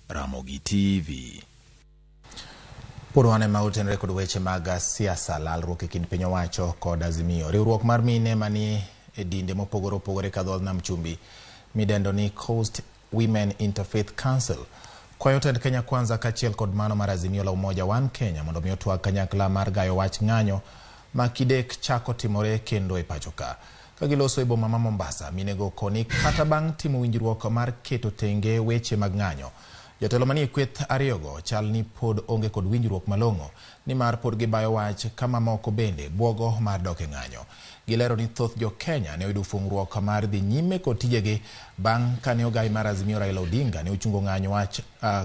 Ramogi TV. Pod wan ema otenore kod weche mag siasa, lalruok e kind piny owacho kod Azimio. Riwruok mar mine manie e dinde mopogore opogore ka dho nam chumbi midendo ni Coast Women Interfaith Council kwayo tend Kenya Kwanza kaachiel kod mano mar Azimio la Umoja One Kenya mondo mi otwag kanyakla mar gayo wach ng'anyo ma kidek chako timore kendo e pacho ka. Ka giloso e boma ma Mombasa, minego koni kata bang' timo winjruok mar keto tenge weche mag ng'anyo, jotelo manie kweth ariyogo chal ni pod onge kod winjruok malong'o nimar pod gibayo wach ka mamoko bende buogo mar dok e ng'anyo. Gilero ni thoth jo Kenya ne oyudo fungruok mar dhi nyime kod tijegi bang' kane ogai mar Azimio Raila Odinga ne ochungo ng'anyo wach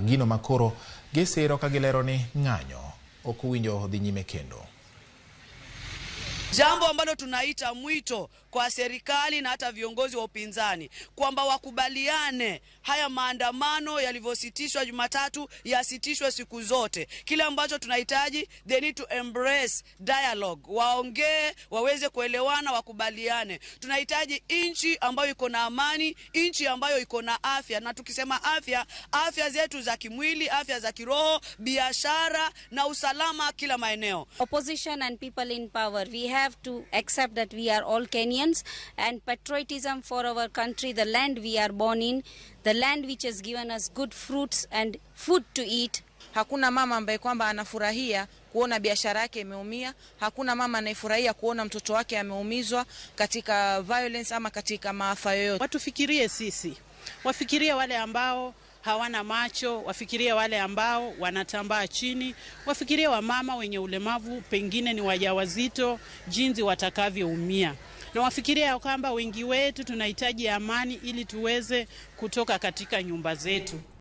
gino makoro gisiro ka gilero ni ng'anyo ok owinjo dhi nyime kendo. Jambo ambalo tunaita mwito kwa serikali na hata viongozi wa upinzani kwamba wakubaliane haya maandamano yalivyositishwa Jumatatu yasitishwe siku zote. Kile ambacho tunahitaji, they need to embrace dialogue, waongee, waweze kuelewana, wakubaliane. Tunahitaji nchi ambayo iko na amani, nchi ambayo iko na afya, na tukisema afya, afya zetu za kimwili, afya za kiroho, biashara na usalama kila maeneo. Opposition and people in power, we have to accept that we are all Kenyans, and patriotism for our country, the land we are born in, the land which has given us good fruits and food to eat. Hakuna mama ambaye kwamba anafurahia kuona biashara yake imeumia. Hakuna mama anayefurahia kuona mtoto wake ameumizwa katika violence ama katika maafa yoyote. Watufikirie sisi, wafikirie wale ambao hawana macho, wafikirie wale ambao wanatambaa chini, wafikirie wamama wenye ulemavu, pengine ni wajawazito, jinsi watakavyoumia, na wafikirie ya kwamba wengi wetu tunahitaji amani ili tuweze kutoka katika nyumba zetu.